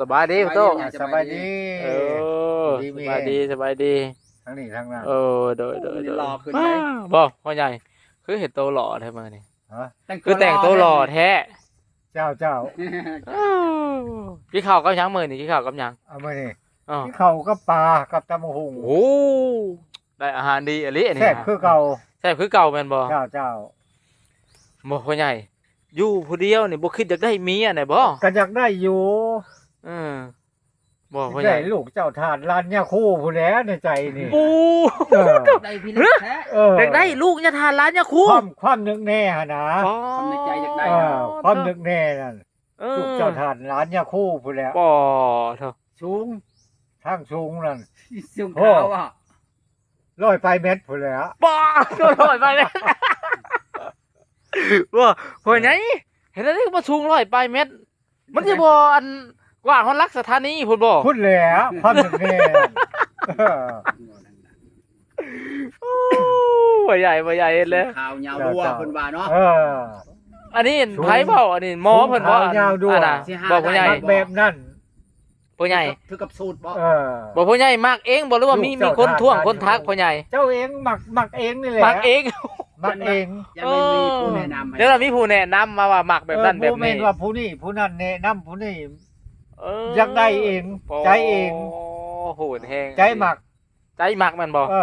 ສະບາຍດີພໍ່ໂຕ. ສະບາຍດີ. ເອີ ດີມີແຮງ. ສະບາຍດີ ສະບາຍດີ. ທາງນີ້ທາງນັ້ນ. ເອີ ໂດຍ ໂດຍ ໂດຍ. ຫຼໍ່ຂຶ້ນເລີຍ. ບໍ່ ພໍ່ໃຫຍ່ ຄືເຫັນໂຕຫຼໍ່ແທ້ມື້ນີ້. ຮະ? ຄືແຕ່ງໂຕຫຼໍ່ແທ້. ເຈົ້າ ເຈົ້າ. ເອີ ກິນເຂົ້າກັບຫຍັງມື້ນີ້? ກິນເຂົ້າກັບຫຍັງ? ເອົາ ມື້ນີ້ ອໍ ກິນເຂົ້າກັບປາກັບຕຳບັກຫຸ່ງ. ໂອ້ ໄດ້ອາຫານດີອີ່ຫຼີອັນນີ້. ແຊບຄືເກົ່າ. ແຊບຄືເກົ່າແມ່ນບໍ່? ເຈົ້າ ເຈົ້າ. ບໍ່ ພໍ່ໃຫຍ່ ຢູ່ຜູ້ດຽວນີ້ບໍ່ຄິດຢາກໄດ້ເມຍແດ່ບໍ່? ກໍຢາກໄດ້ຢູ່. ເອີ ບໍ່ ພໍ່ໃຫຍ່ ໄດ້ລູກເຈົ້າທ່ານຫຼານຍາຄູພຸ້ນແຫຼະໃນໃຈນີ້. ໂອ້ ເອີ ໄດ້ພິລຶກແທ້. ເອີ ຢາກໄດ້ລູກຍາທ່ານຫຼານຍາຄູ. ຄວາມ ຄວາມນຶກແນ່ຫັ້ນນະ. ອໍ ຄວາມໃນໃຈຢາກໄດ້. ເອີ ຄວາມນຶກແນ່ນັ້ນ. ເອີ ລູກເຈົ້າທ່ານຫຼານຍາຄູພຸ້ນແຫຼະ. ປໍໂທ້ ສູງ ທາງສູງນັ້ນ ສູງຂາວ. ໂອ້ ຮ້ອຍປາຍແມັດພຸ້ນແຫຼະ. ປໍໂທ້ ຮ້ອຍປາຍແມັດ. ບໍ່ ພໍ່ໃຫຍ່ ເຮັດແນວໃດກໍບໍ່ສູງຮ້ອຍປາຍແມັດ. ມັນຊິບໍ່ອັນກວ້າງຮອດຫຼັກສະຖານີພຸ້ນບໍ່? ພຸ້ນແຫຼະ ຄວາມເປັນແມ່. ໂອ້ ພໍ່ໃຫຍ່ ພໍ່ໃຫຍ່ເຮັດແລ້ວ. ຂາວຍາວ ເຈົ້າ ບົວ ເຈົ້າ ເພິ່ນວ່າເນາະ. ເອີ ອັນນີ້ ສູງ ໃຜເວົ້າ? ອັນນີ້ໝໍເພິ່ນເວົ້າ. ຂາວຍາວ ບົວ ອັນນັ້ນນະ ຊິຫາ ບໍ່ ພໍ່ໃຫຍ່ ໄດ້ບໍ່ ແບບນັ້ນ. ພໍ່ໃຫຍ່ ຖືກກັບ ຖືກກັບສູດບໍ່? ເອີ ບໍ່ ພໍ່ໃຫຍ່ມັກເອງບໍ່ ຫຼືວ່າມີ ລູກເຈົ້າ ມີຄົນທ້ວງ ທ່ານ ທ່ານ ຄົນທັກ ພໍ່ໃຫຍ່? ເຈົ້າເອງມັກ ມັກເອງນີ້ແຫຼະ. ມັກເອງ ມັກເອງ. ຢາກໄດ້ມີຜູ້ແນະນຳໃຫ້ ແລ້ວມີຜູ້ແນະນຳມາວ່າມັກແບບນັ້ນແບບນີ້. ເອີ ບໍ່ແມ່ນວ່າຜູ້ນີ້ຜູ້ນັ້ນແນະນຳຜູ້ນີ້. ເອີ ຢາກໄດ້ເອງ ອໍ ໃຈເອງ. ໂຫດແຮງ ໃຈມັກ ໃຈມັກແມ່ນບໍ່? ເອີ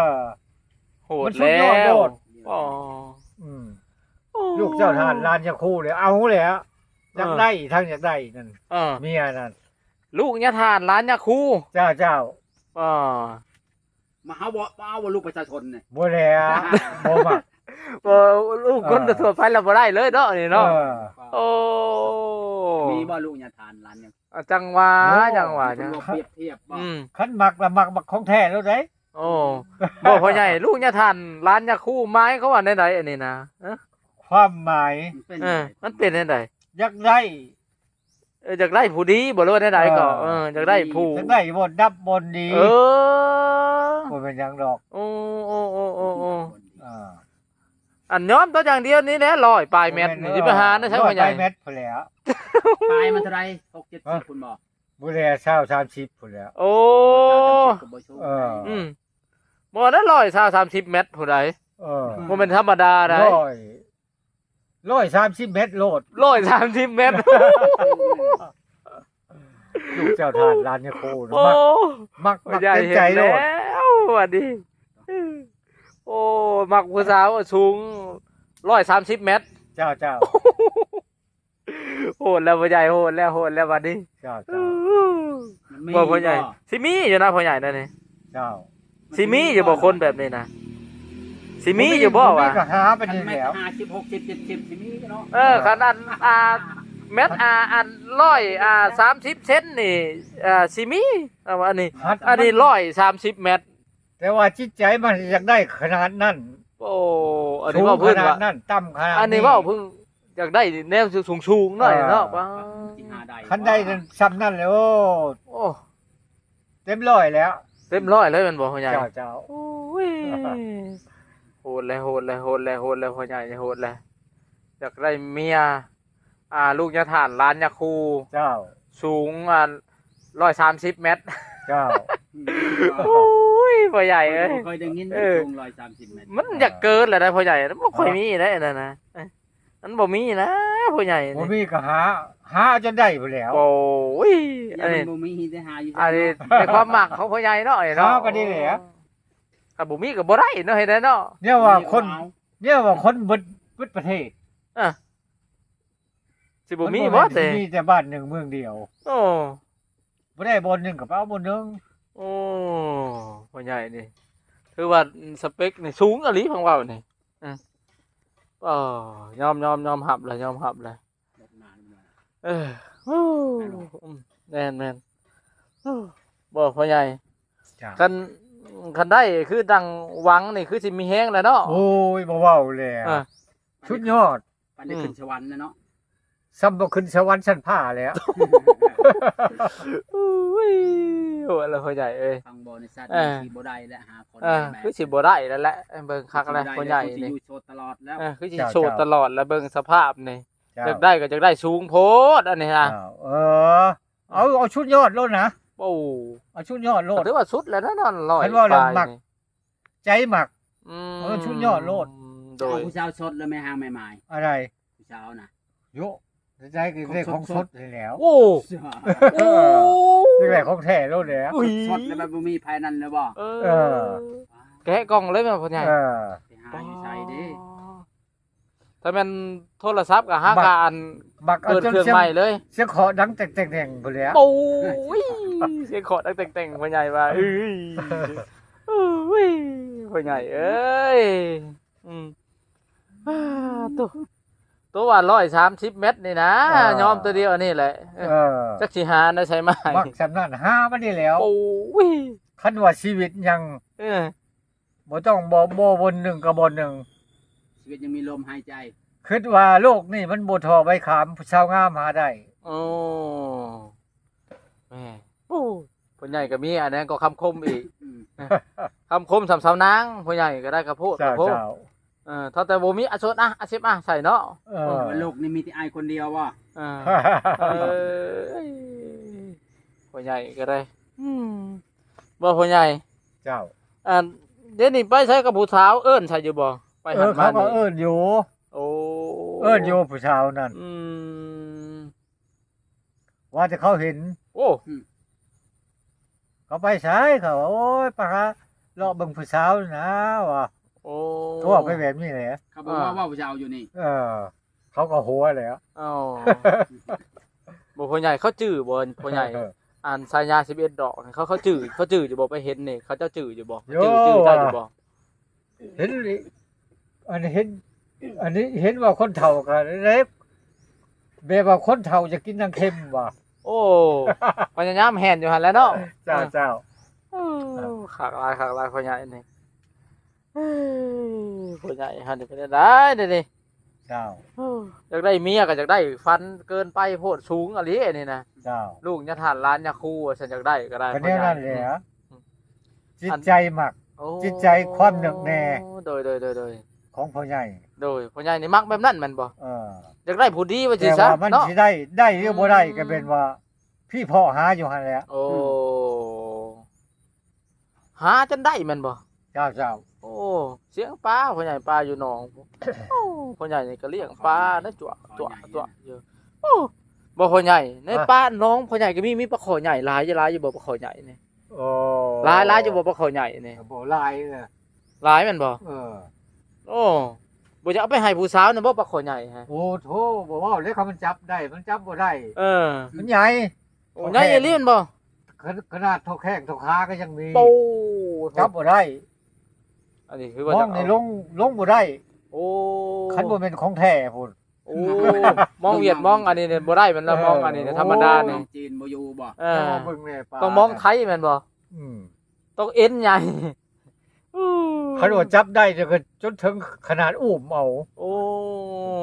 ໂຫດ ມັນສຸດຍອດໂລດ. ອໍ ອືມ ໂອ້ ລູກເຈົ້າທ່ານຫຼານຍາຄູເລີຍ ເອົາແຫຼະ. ເອີ ຢາກໄດ້ ທັງຢາກໄດ້ນັ້ນ. ເອີ ເມຍນັ້ນ ລູກຍາທ່ານຫຼານຍາຄູ. ເຈົ້າ ເຈົ້າ. ອໍ ມາເຮົາບໍ່ ມາເອົາບໍ່ ລູກປະຊາຊົນນີ້? ບໍ່ແຫຼະ ບໍ່ມັກ. ບໍ່ ລູກຄົນ ເອີ ທົ່ວໄປລະບໍ່ໄດ້ເລີຍເນາະ ນີ້ເນາະ. ເອີ ໂອ້ ມີບໍ່ລູກຍາທ່ານຫຼານຍາ ອ່າ ຈັ່ງຫວາ ໂອ້ ຈັ່ງຫວາ ເປັນວ່າ ຈັ່ງ ປຽບທຽບບໍ່? ອືມ ຄັນມັກລະມັກ ມັກຂອງແທ້ໂລດເດ້. ໂອ້ ບໍ່ ພໍ່ໃຫຍ່ ລູກຍາທ່ານຫຼານຍາຄູ ໝາຍຄວາມວ່າແນວໃດອັນນີ້ນະ? ຮະ? ຄວາມໝາຍ ມັນເປັນ ເອີ ແນວໃດ? ມັນເປັນແນວໃດ? ຢາກໄດ້ ເອີ ຢາກໄດ້ຜູ້ດີບໍ່ ຫຼືວ່າແນວໃດກໍ? ເອີ ເອີ ຢາກໄດ້ຜູ້ ຢາກໄດ້ບ່ອນດັບບ່ອນດີ. ເອີ ບໍ່ແມ່ນຫຍັງດອກ. ໂອ້ ໂອ້ ເອີ ອັນຍອມຕົວຢ່າງດຽວນີ້ແຫຼະ ຮ້ອຍປາຍແມັດນີ້ ຊິໄປຫາໃນໃສ ພໍ່ໃຫຍ່? ຮ້ອຍປາຍແມັດພຸ້ນແຫຼະ. ປາຍມັນເທົ່າໃດ? ຫົກເຈັດສິບ ພຸ້ນບໍ່? ບໍ່ແຫຼະ ຊາວ ສາມສິບພຸ້ນແຫຼະ. ໂອ້ ຊາວ ສາມສິບກໍບໍ່ສູງ. ເອີ ອືມ ບໍ່ໄດ້ ຮ້ອຍຊາວ ສາມສິບແມັດພຸ້ນໃດ. ເອີ ບໍ່ແມ່ນທຳມະດາໃດ. ຮ້ອຍ ຮ້ອຍສາມສິບແມັດໂລດ. ຮ້ອຍສາມສິບແມັດ. ລູກເຈົ້າທ່ານຫຼານຍາຄູ ໂອ້ ມັກ ມັກ ມັກເຕັມໃຈໂລດ. ແລ້ວບັດນີ້ ໂອ້ ມັກຜູ້ສາວສູງຮ້ອຍສາມສິບແມັດ. ເຈົ້າ ເຈົ້າ. ໂຫດແລ້ວພໍ່ໃຫຍ່ ໂຫດແລ້ວ ໂຫດແລ້ວບັດນີ້. ເຈົ້າ ເຈົ້າ. ມັນມີ ບໍ່ ພໍ່ໃຫຍ່ ບໍ່? ຊິມີຢູ່ນະພໍ່ໃຫຍ່ນັ້ນນີ້. ເຈົ້າ. ຊິມີຢູ່ບໍ່ຄົນແບບນີ້ນະ? ຊິມີຢູ່ບໍ່ວະ? ບໍ່ມີກໍຫາໄປນີ້ແຫຼ້ວ. ຫ້າສິບ ຫົກສິບ ເຈັດສິບ ຊິມີເນາະ. ເອີ ເອີ ຄັນອັນ ອ່າ ແມັດ ອ່າ ອັນ ຮ້ອຍ ອ່າ ສາມສິບເຊັນນີ້ ອ່າ ຊິມີ. ເອົາ ອັນນີ້ ອັນນີ້ ຮ້ອຍສາມສິບແມັດ. ແຕ່ວ່າຈິດໃຈມັນຢາກໄດ້ຂະໜາດນັ້ນ. ໂອ້ ອັນນີ້ເວົ້າພື້ນວ່າ ສູງຂະໜາດນັ້ນ ຕ່ຳຂະໜາດນີ້. ອັນນີ້ເວົ້າເພິ່ງຢາກໄດ້ແນວສູງໆໜ້ອຍເນາະ. ເອີ ປ້າ ຊິຫາໄດ້ ຄັນໄດ້ນັ້ນ ສ່ຳນັ້ນແຫຼະ. ໂອ້ ໂອ້ ເຕັມຮ້ອຍແລ້ວ. ເຕັມຮ້ອຍເລີຍແມ່ນບໍ່ພໍ່ໃຫຍ່? ເຈົ້າ ເຈົ້າ. ໂອ້ຍ ໂຫດແລ້ວ ໂຫດແລ້ວ ໂຫດແລ້ວ ໂຫດແລ້ວພໍ່ໃຫຍ່ ໂຫດແລ້ວ. ຢາກໄດ້ເມຍ ອ່າ ລູກຍາທ່ານຫຼານຍາຄູ. ເຈົ້າ. ສູງ ອ່າ ຮ້ອຍສາມສິບແມັດ. ເຈົ້າ. ໂອ້ຍ ພໍ່ໃຫຍ່ເອີຍ ຂ້ອຍບໍ່ເຄີຍໄດ້ຍິນ ເອີ ສູງຮ້ອຍສາມສິບແມັດ. ມັນຢາກເກີນແລ້ວນະພໍ່ໃຫຍ່ ບໍ່ຄ່ອຍມີໄດ໋ອັນນັ້ນນະ. ມັນບໍ່ມີນະພໍ່ໃຫຍ່ ບໍ່ມີກໍຫາ ຫາເອົາຈົນໄດ້ພຸ້ນແຫຼ້ວ. ໂອ້ຍ ອັນນີ້ ມັນບໍ່ມີໄດ້ຫາຢູ່ໃສເນາະ. ອັນນີ້ໃນຄວາມມັກຂອງພໍ່ໃຫຍ່ເນາະ ເນາະ. ເອົາກໍດີແຫຼະ ຖ້າບໍ່ມີກໍບໍ່ໄດ້ເນາະ ເຮັດໄດ້ເນາະ. ແນວວ່າຄົນ ແນວວ່າຄົນເບິດ ເບິດປະເທດ ເອີ ຊິບໍ່ມີບໍ່ເຕ? ມີແຕ່ບ້ານໜຶ່ງເມືອງດຽວ. ໂອ້ ບໍ່ໄດ້ບ່ອນໜຶ່ງກໍໄປເອົາບ່ອນໜຶ່ງ. ໂອ້ ພໍ່ໃຫຍ່ນີ້ ຖືວ່າສະເປັກນີ້ສູງອີ່ຫຼີ ຟັງເວົ້ານີ້. ເອີ ຍອມ ຍອມ ຍອມຮັບແຫຼະ ຍອມຮັບແຫຼະ. ເອີ ແມ່ນ ແມ່ນ ບໍ່ ພໍ່ໃຫຍ່ ເຈົ້າ ຄັນ ຄັນໄດ້ຄືດັ່ງຫວັງນີ້ ຄືຊິມີແຮງແລ້ວເນາະ. ໂອ້ຍ ບໍ່ເວົ້າແລ້ວ. ເອີ ສຸດຍອດ. ປານໄດ້ ເອີ ຂຶ້ນສະຫວັນແລ້ວເນາະ. ສ່ຳບໍ່ຂຶ້ນສະຫວັນຊັ້ນຟ້າແລ້ວ. ໂອ້ຍ ໂຫດແລ້ວພໍ່ໃຫຍ່ເອີຍ ທາງບໍລິສັດ ເອີ ນີ້ຊິບໍ່ໄດ້ແລ້ວ ຫາຄົນ ເອີ ແບບ ຄືຊິບໍ່ໄດ້ແລ້ວແຫຼະ. ເບິ່ງຄັກແລ້ວພໍ່ໃຫຍ່ນີ້ ຄືຊິຢູ່ໂສດຕະຫຼອດແລ້ວ. ເອີ ຄືຊິໂສດຕະຫຼອດແລ້ວ ເບິ່ງສະພາບນີ້. ເຈົ້າ. ຢາກໄດ້ກໍຢາກໄດ້ສູງໂພດອັນນີ້ນະ. ເຈົ້າ. ເອີ ເອົາ ເອົາຊຸດຍອດໂລດນະ. ໂອ້ ເອົາຊຸດຍອດໂລດ. ຖືວ່າສຸດແລ້ວນະ ຮ້ອຍ ຄັນເວົ້າແລ້ວມັກ ໃຈມັກ ອືມ ເອີ ຊຸດຍອດໂລດ. ໂດຍ ເອົາຜູ້ສາວສົດແລ້ວແມ່ ຫາງໃໝ່ໆ ອາໄລ ຜູ້ສາວນະ ໂຍະ ໃຈກໍໄດ້ຂອງສົດນີ້ແຫຼ້ວ. ໂອ້ ໂອ້ ຢາກໄດ້ຂອງແທ້ໂລດແຫຼ້ວ. ສົດແລ້ວມັນບໍ່ມີໃຜນັ້ນແລ້ວບໍ່? ເອີ ເອີ ແກະກ່ອງເລີຍແມ່ນບໍ່ ພໍ່ໃຫຍ່? ເອີ ໄປຫາຢູ່ໃສເດ້? ຖ້າແມ່ນໂທລະສັບກໍຫາການ ບັກ ເປີດເຄື່ອງໃໝ່ເລີຍ ສຽງເຄາະດັງແຕງແຕງພຸ້ນແຫຼ້ວ. ໂອ້ຍ ສຽງເຄາະດັງແຕງແຕງ ພໍ່ໃຫຍ່ວ່າ. ເອີຍ ໂອ້ຍ ພໍ່ໃຫຍ່ເອີຍ ອືມ ອ້າ ໂຕ ໂຕວ່າຮ້ອຍສາມສິບແມັດນີ້ນະ ເອີ ຍອມໂຕດຽວອັນນີ້ແຫຼະ. ເອີ ຈັກຊິຫາໄດ້ໃສມາ ມັກສ່ຳນັ້ນ ຫາມານີ້ແຫຼ້ວ. ໂອ້ຍ ຄັນວ່າຊີວິດຍັງ ເອີ ບໍ່ຕ້ອງ ບໍ່ ບໍ່ບ່ອນໜຶ່ງກໍບ່ອນໜຶ່ງ ຊີວິດຍັງມີລົມຫາຍໃຈ. ຄິດວ່າໂລກນີ້ມັນບໍ່ທໍ່ໃບຂາມ ຜູ້ສາວງາມຫາໄດ້. ໂອ້ ແມ່ ໂອ້ ພໍ່ໃຫຍ່ກໍມີອັນນັ້ນກໍຄຳຄົມອີກ. ອືມ ຄຳຄົມສ່ຳສາວນາງ ພໍ່ໃຫຍ່ກໍໄດ້ກະໂພດ ເຈົ້າ ກະໂພດ. ເຈົ້າ ເອີ ຖ້າແຕ່ບໍ່ມີອາສົດ ອາ ອາສິບ ອາໃສ່ເນາະ. ເອີ ເອີ ວ່າໂລກນີ້ມີແຕ່ອ້າຍຄົນດຽວບໍ່? ເອີ ເອີຍ ພໍ່ໃຫຍ່ກໍໄດ້ ອືມ ບໍ່ ພໍ່ໃຫຍ່? ເຈົ້າ ອັນ ດຽວນີ້ໄປໃສກັບຜູ້ສາວ ເອີ້ນໃສ່ຢູ່ບໍ່? ໄປຫັ້ນມານີ້ ເອີ ເຂົາກໍເອີ້ນຢູ່. ໂອ້ ເອີ້ນຢູ່ຜູ້ສາວນັ້ນ. ອືມ ວ່າແຕ່ເຂົາເຫັນ. ໂອ້ ອືມ ເຂົາໄປໃສ ເຂົາວ່າ ໂອ້ຍ ໄປຫາເລາະເບິ່ງຜູ້ສາວນະວ່າ. ໂອ້ ເຂົາເວົ້າໄປແບບນີ້ແຫຼະ ເຂົາບໍ່ມາເວົ້າຜູ້ສາວຢູ່ນີ້. ເອີ ເຂົາກໍຫົວແຫຼະ. ອໍ ບໍ່ ພໍ່ໃຫຍ່ເຂົາຈື່ບໍ່ ພໍ່ໃຫຍ່? ອັນສາຍຍາສິບເອັດດອກ ເຂົາ ເຂົາຈື່ ເຂົາຈື່ຢູ່ບໍ່? ໄປເຫັນນີ້ ເຂົາເຈົ້າຈື່ຢູ່ບໍ່? ຈື່ ຈື່ເຈົ້າຢູ່ບໍ່? ເຫັນ ອັນເຫັນ ອັນນີ້ເຫັນວ່າຄົນເຖົ້າກໍໄດ້ ແບບວ່າຄົນເຖົ້າຈະກິນໜັງເຄັມວ່າ. ໂອ້ ພະຍາຍາມແລ່ນຢູ່ຫັ້ນແຫຼະເນາະ. ເຈົ້າ ເອີ ເຈົ້າ ໂອ້ ຄັກຫຼາຍ ຄັກຫຼາຍ ພໍ່ໃຫຍ່ນີ້. ເອີ ພໍ່ໃຫຍ່ເຮົານີ້ເປັນຈັ່ງໃດເດນີ້? ເຈົ້າ ເອີ ຢາກໄດ້ເມຍກໍຢາກໄດ້ ຝັນເກີນໄປໂພດ ສູງອີ່ຫຼີນີ້ນະ. ເຈົ້າ ລູກຍາທ່ານ ຫຼານຍາຄູ ວ່າຊັ້ນ ຢາກໄດ້ກໍໄດ້ ກໍແນວນັ້ນແຫຼະ. ອືມ ອືມ ຈິດໃຈມັກ ໂອ້ ຈິດໃຈຄວາມໜັກແໜ້. ໂດຍ ໂດຍ ໂດຍ ໂດຍ ຂອງພໍ່ໃຫຍ່. ໂດຍ ພໍ່ໃຫຍ່ນີ້ມັກແບບນັ້ນແມ່ນບໍ່? ເອີ ຢາກໄດ້ຜູ້ດີວ່າຊີ້ຊະ ແຕ່ວ່າມັນ ເນາະ ຊິໄດ້ ໄດ້ຫຼືບໍ່ໄດ້ ອືມ ກໍແມ່ນວ່າພີ້ເພາະຫາຢູ່ຫັ້ນແຫຼະ. ໂອ້ ອືມ ຫາຈົນໄດ້ແມ່ນບໍ່? ເຈົ້າ ເຈົ້າ ໂອ້ ສຽງປາ ພໍ່ໃຫຍ່ປາຢູ່ໜອງ. ໂອ້ ພໍ່ໃຫຍ່ນີ້ກໍລ້ຽງປານະ ຈົວະ ຈົວະ ຈົວະຢູ່. ໂອ້ ບໍ່ ພໍ່ໃຫຍ່ ໃນ ຮະ ປ່າໜອງພໍ່ໃຫຍ່ກໍມີ ມີປາຄໍ່ໃຫຍ່ຫຼາຍ ຫຼາຍຢູ່ບໍ່ ປາຄໍ່ໃຫຍ່ນີ້? ໂອ້ ຫຼາຍ ຫຼາຍຢູ່ບໍ່ ປາຄໍ່ໃຫຍ່ນີ້? ກໍບໍ່ຫຼາຍນະ. ຫຼາຍແມ່ນບໍ່? ເອີ ໂອ້ ບໍ່ຢາກເອົາໄປໃຫ້ຜູ້ສາວນະບໍ່ ປາຄໍ່ໃຫຍ່? ໂອ້ໂທ້ ບໍ່ເວົ້າເລີຍ ຄັນມັນຈັບໄດ້ ມັນຈັບບໍ່ໄດ້. ເອີ ມັນໃຫຍ່. ໂອ້ ໃຫຍ່ອີ່ຫຼີແມ່ນບໍ່? ຂະໜາດທໍ່ແຂ້ງທໍ່ຂາກໍຍັງມີ. ໂອ້ ຈັບບໍ່ໄດ້. ອັນນີ້ຄືວ່າ ມອງນີ້ ເອົາ ລົງ ລົງບໍ່ໄດ້. ໂອ້ ຄັນບໍ່ແມ່ນຂອງແທ້ພຸ້ນ. ໂອ້ ມອງຫວຽດ ມອງອັນນີ້ນີ້ບໍ່ໄດ້ແມ່ນລະ. ເອີ ມອງອັນນີ້ນີ້ ໂອ້ ທຳມະດານີ້ ມອງຈີນບໍ່ຢູ່ບໍ່? ເອີ ເບິ່ງແນ່ປາ ຕ້ອງມອງໄທແມ່ນບໍ່? ອືມ ຕ້ອງເອັນໃຫຍ່. ຄັນວ່າຈັບໄດ້ຈະກໍຈົນເຖິງຂະໜາດອຸ້ມເອົາ. ໂອ້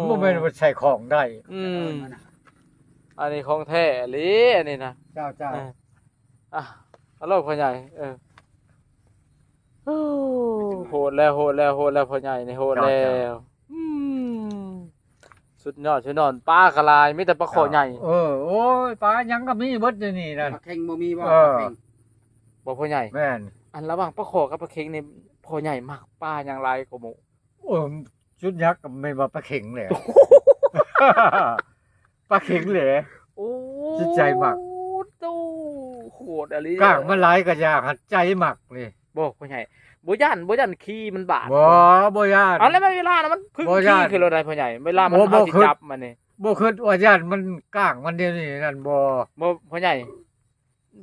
ບໍ່ແມ່ນວ່າໃສ່ຂອງໄດ້. ອືມ ອັນນີ້ຂອງແທ້ອີ່ຫຼີອັນນີ້ນະ. ເຈົ້າ ເຈົ້າ ເອີ ອ່ະ ເອົາໂລດພໍ່ໃຫຍ່. ເອີ ໂຫດແລ້ວ ໂຫດແລ້ວ ໂຫດແລ້ວ ພໍ່ໃຫຍ່ນີ້ໂຫດແລ້ວ. ເຈົ້າ ເຈົ້າ ອືມ ສຸດຍອດ ສຸດຍອດ. ປາກໍຫຼາຍ ມີແຕ່ປາຄໍ່ໃຫຍ່. ເອີ ໂອ້ຍ ປາຫຍັງກໍມີເບິດຢູ່ນີ້ນັ້ນ. ປາເຄັງບໍ່ມີບໍ່? ເອີ ປາເຄັງ ບໍ່ ພໍ່ໃຫຍ່? ແມ່ນ. ອັນລະຫວ່າງປາຄໍ່ກັບປາເຄັງນີ້ ພໍ່ໃຫຍ່ມັກປາຫຍັງຫຼາຍກວ່າໝູ່? ໂອ້ຍ ຈຸດຍາກກໍແມ່ນວ່າປາເຄັງແຫຼະ. ປາເຄັງແຫຼະ. ໂອ້ ຈິດໃຈມັກ. ໂອ້ ໂຫດອີ່ຫຼີ. ກ້າງມັນຫຼາຍກໍຢ່າ ໃຈມັກນີ້. ບໍ່ ພໍ່ໃຫຍ່ ບໍ່ຢ້ານ ບໍ່ຢ້ານຂີ້ມັນບາດ? ບໍ່ ບໍ່ຢ້ານ. ເອົາ ແລ້ວມັນເວລານະ ມັນເພິ່ງ ບໍ່ຢ້ານ ຂີ້ຂຶ້ນໂລດໃດ໋ ພໍ່ໃຫຍ່? ເວລາມັນ ບໍ່ ເຮົາຊິ ບໍ່ຄິດ ຈັບມັນນີ້ ບໍ່ຄິດວ່າຢ້ານມັນ ກ້າງມັນດຽວນີ້ນັ້ນບໍ່? ບໍ່ ພໍ່ໃຫຍ່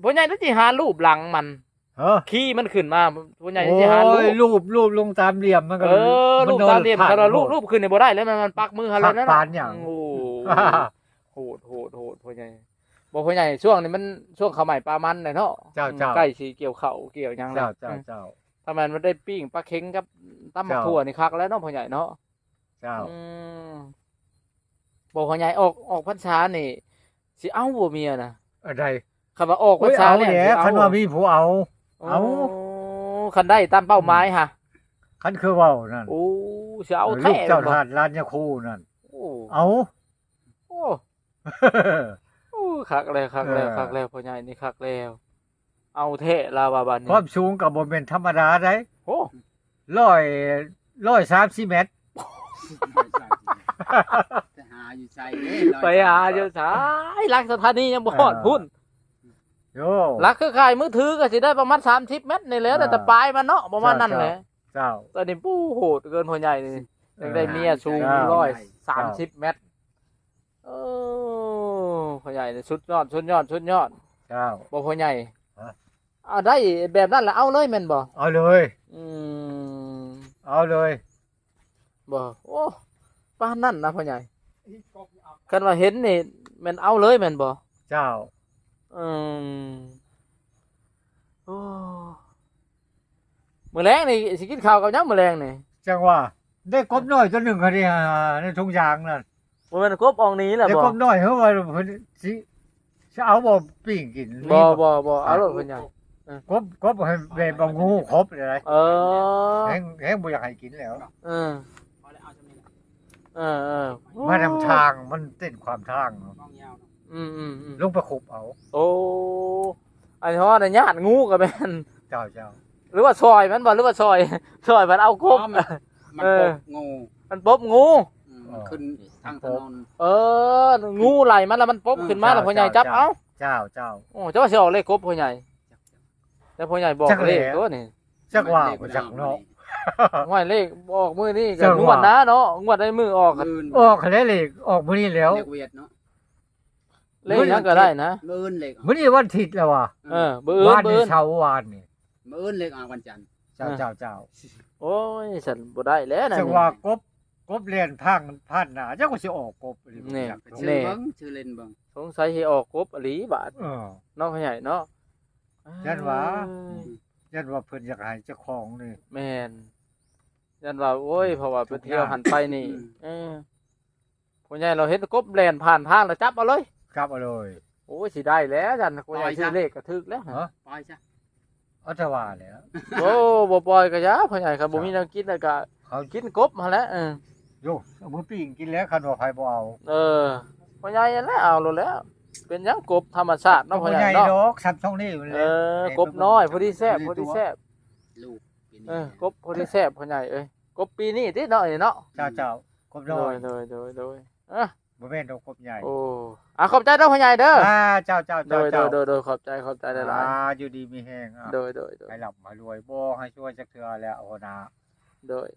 ພໍ່ໃຫຍ່ລະຊິຫາລູບຫຼັງມັນ. ຮະ? ຂີ້ມັນຂຶ້ນມາ ພໍ່ໃຫຍ່ຊິຫາລູບ. ໂອ້ຍ ລູບ ລູບລົງຕາມຫຼ່ຽມມັນກໍ ເອີ ລູບຕາມຫຼ່ຽມ. ຄັນວ່າລູບ ລູບຂຶ້ນນີ້ບໍ່ໄດ້ແລ້ວ ມັນ ມັນປັກມືຫັ້ນແລ້ວນະ. ຄັກປານຫຍັງ? ອືມ ໂອ້ ໂຫດ ໂຫດ ໂຫດ ພໍ່ໃຫຍ່. ບໍ່ ພໍ່ໃຫຍ່ ຊ່ວງນີ້ມັນຊ່ວງເຂົ້າໄມ້ປາມັນແຫຼະເນາະ. ເຈົ້າ ອືມ ເຈົ້າ ໃກ້ຊິກ່ຽວເຂົ້າກ່ຽວຫຍັງແລ້ວ. ເຈົ້າ ເຈົ້າ ອືມ ເຈົ້າ ຖ້າແມ່ນມັນໄດ້ປີ້ງປາເຄັງກັບຕຳບັກ ເຈົ້າ ຖົ່ວນີ້ຄັກແລ້ວເນາະ ພໍ່ໃຫຍ່ເນາະ. ເຈົ້າ ອືມ ບໍ່ ພໍ່ໃຫຍ່ ອອກ ອອກພັນສານີ້ຊິເອົາບໍ່ເມຍນະ? ອັນໃດ? ຄັນວ່າອອກ ໂອ້ຍ ພັນສາແລ້ວ ເອົາແຫຼະ ຊິເອົາ. ຄັນວ່າມີຜູ້ເອົາ ໂອ້ ເອົາ ຄັນໄດ້ຕາມເປົ້າໝາຍຫະ ອືມ ຄັນຄືເວົ້ານັ້ນ. ໂອ້ ຊິເອົາແທ້ ເອີ ລູກເຈົ້າ ແມ່ນບໍ່? ທາດລານຍາຄູນັ້ນ. ໂອ້ ເອົາ. ໂອ້ ໂອ້ ຄັກແລ້ວ ຄັກແລ້ວ ເອີ ຄັກແລ້ວ ພໍ່ໃຫຍ່ນີ້ຄັກແລ້ວ ເອົາແທ້ລາວວ່າບາດນີ້ ຄວາມສູງກໍບໍ່ແມ່ນທຳມະດາໃດ ໂອ້ ຮ້ອຍ ຮ້ອຍສາມສິບແມັດ ໄປຫາຢູ່ໃສເດ້ ໄປຫາຢູ່ໃສ ຫຼັກສະຖານີຍັງບໍ່ຮອດພຸ້ນ ເອີ ໂອ້ ຫຼັກເຄືອຂ່າຍມືຖືກໍຊິໄດ້ປະມານສາມສິບແມັດນີ້ແຫຼະ ເອີ ແຕ່ປາຍມັນເນາະ ປະມານນັ້ນແຫຼະ ເຈົ້າ ຕອນນີ້ ປູ້ ໂຫດເກີນພໍ່ໃຫຍ່ນີ້ ເອີ ຍັງໄດ້ເມຍສູງ ເຈົ້າ ຮ້ອຍສາມສິບແມັດ ເອີ ພໍ່ໃຫຍ່ນີ້ສຸດຍອດ ສຸດຍອດ ສຸດຍອດ ເຈົ້າ ບໍ່ພໍ່ໃຫຍ່ ຮະ ເອົາໄດ້ແບບນັ້ນລະເອົາເລີຍແມ່ນບໍ່? ເອົາເລີຍ ອືມ ເອົາເລີຍ ບໍ່ ໂອ້ ປານນັ້ນນະພໍ່ໃຫຍ່ ຄັນວ່າເຫັນນີ້ແມ່ນເອົາເລີຍແມ່ນບໍ່? ເຈົ້າ ອືມ ໂອ້ ມື້ແລງນີ້ຊິກິນເຂົ້າກັບຫຍັງມື້ແລງນີ້? ຈັ່ງວ່າ ໄດ້ກົບນ້ອຍຕົວໜຶ່ງຫັ້ນເດ ໃນຖົງຢາງນັ້ນ ບໍ່ແມ່ນກົບອອກໜີແລ້ວບໍ່? ໄດ້ກົບນ້ອຍ ເຮີວ່າເພິ່ນຊິ ຊິເອົາບໍ່ປີ້ງກິນ? ບໍ່ ບໍ່ ບໍ່ ເອົາໂລດເພິ່ນຫຍັງ ເອີ ກົບ ກົບໃຫ້ແບບວ່າງູຄົບເລີຍ ເອີ ແຮງ ແຮງບໍ່ຢາກໃຫ້ກິນແລ້ວ ເອີ ເອີ ເອີ ມານຳທາງ ມັນເຕັ້ນຂວາມທາງ ອືມໆໆ ລົງໄປຄົບເອົາ ໂອ້ ອັນຮອດຍາດງູກໍແມ່ນ ເຈົ້າ ເຈົ້າ ຫຼືວ່າຊອຍມັນບໍ່ ຫຼືວ່າຊອຍ ຊອຍມັນເອົາກົບ ອໍ ມັນ ມັນ ເອີ ປົບງູ ມັນປົບງູ ອືມ ເອີ ຂຶ້ນທາງຖະໜົນ ເອີ ງູໄຫຼມາແລ້ວມັນປົບ ເອີ ຂຶ້ນມາແລ້ວ ເຈົ້າ ພໍ່ໃຫຍ່ຈັບເອົາ ເຈົ້າ ເຈົ້າ ໂອ້ ເຈົ້າວ່າຊິອອກເລກກົບພໍ່ໃຫຍ່ ແລ້ວພໍ່ໃຫຍ່ບອກເລກຕົວນີ້ ຈັກວ່າບໍ່ຈັກເນາະ ຫ້ວຍ ເລກອອກມື້ນີ້ກໍງວດໜ້າເນາະ ງວດໃດມື້ອອກ ອອກຫັ້ນແຫຼະ ເລກອອກມື້ນີ້ແລ້ວ ເລກຫຍັງກໍໄດ້ນະ ມື້ອື່ນເລກ ມື້ນີ້ວັນທິດແລ້ວຫວາ ເອີ ມື້ອື່ນ ວານນີ້ເສົາ ວານນີ້ ມື້ອື່ນເລກອອກວັນຈັນ ເຈົ້າ ເອີ ເຈົ້າ ເຈົ້າ ໂອ້ຍ ຊັ້ນບໍ່ໄດ້ແລ້ວນະ ຈັ່ງວ່າກົບ ກົບແລ່ນຜ່ານ ຜ່ານໜ້າ ຈັກວ່າຊິອອກກົບ ນີ້ ຊື່ເບິ່ງ ຊື່ເຫຼັ້ນເບິ່ງ ສົງໄສຊິອອກກົບອີ່ຫຼີບາດ ເອີ ເນາະ ພໍ່ໃຫຍ່ເນາະ ຢ້ານວ່າ ຢ້ານວ່າເພິ່ນຢາກໃຫ້ເຈົ້າຂອງນີ້ ແມ່ນ ຢ້ານວ່າ ໂອ້ຍ ເພາະວ່າໄປທ່ຽວຫັ້ນໄປນີ້ ອືມ ເອີ ພໍ່ໃຫຍ່ລາວເຫັນກົບແລ່ນຜ່ານທາງລະຈັບເອົາເລີຍ ຈັບເອົາເລີຍ ໂອ້ຍ ຊິໄດ້ແລ້ວຊັ້ນ ພໍ່ໃຫຍ່ ປອຍຊະ ຊື້ເລກກໍຖືກແລ້ວ ຮະ ປອຍຊະ ເອົາແຕ່ວ່າແລ້ວ ໂອ້ ບໍ່ປ່ອຍກໍຢ່າ ພໍ່ໃຫຍ່ ຄັນບໍ່ມີແນວກິນແລ້ວກໍກິນກົບຫັ້ນແຫຼະ ເອີ ໂຢ ເອົາມືປີ້ງກິນແລ້ວ ຄັນວ່າໃຜບໍ່ເອົາ ເອີ ພໍ່ໃຫຍ່ຫັ້ນແຫຼະເອົາໂລດແລ້ວ ເປັນຫຍັງກົບທຳມະຊາດເນາະ ພໍ່ໃຫຍ່ເນາະ ດອກ ສ່ຳຊ່ອງນີ້ ເອີ ກົບນ້ອຍ ພໍດີແຊບ ພໍດີແຊບ ລູກ ເອີ ກົບພໍດີແຊບ ພໍ່ໃຫຍ່ເອີຍ ກົບປີນີ້ຕິເນາະ ນີ້ເນາະ ເຈົ້າ ເຈົ້າ ກົບນ້ອຍ ໂດຍ ໂດຍ ໂດຍ ເອີ ບໍ່ແມ່ນດອກກົບໃຫຍ່ ໂອ້ ອ່າ ຂອບໃຈເດີພໍ່ໃຫຍ່ເດີ ອ່າ ເຈົ້າ ເຈົ້າ ໂດຍ ເຈົ້າ ໂດຍ ໂດຍ ຂອບໃຈ ຂອບໃຈຫຼາຍໆ ອ່າ ຢູ່ດີມີແຮງ ອ່າ ໂດຍ ໂດຍ ໂດຍ ໃຫ້ລ່ຳໃຫ້ລວຍ ບໍ່ໃຫ້ຊວຍຈັກເທື່ອແລ້ວ ຫົວໜ້າ ໂດຍ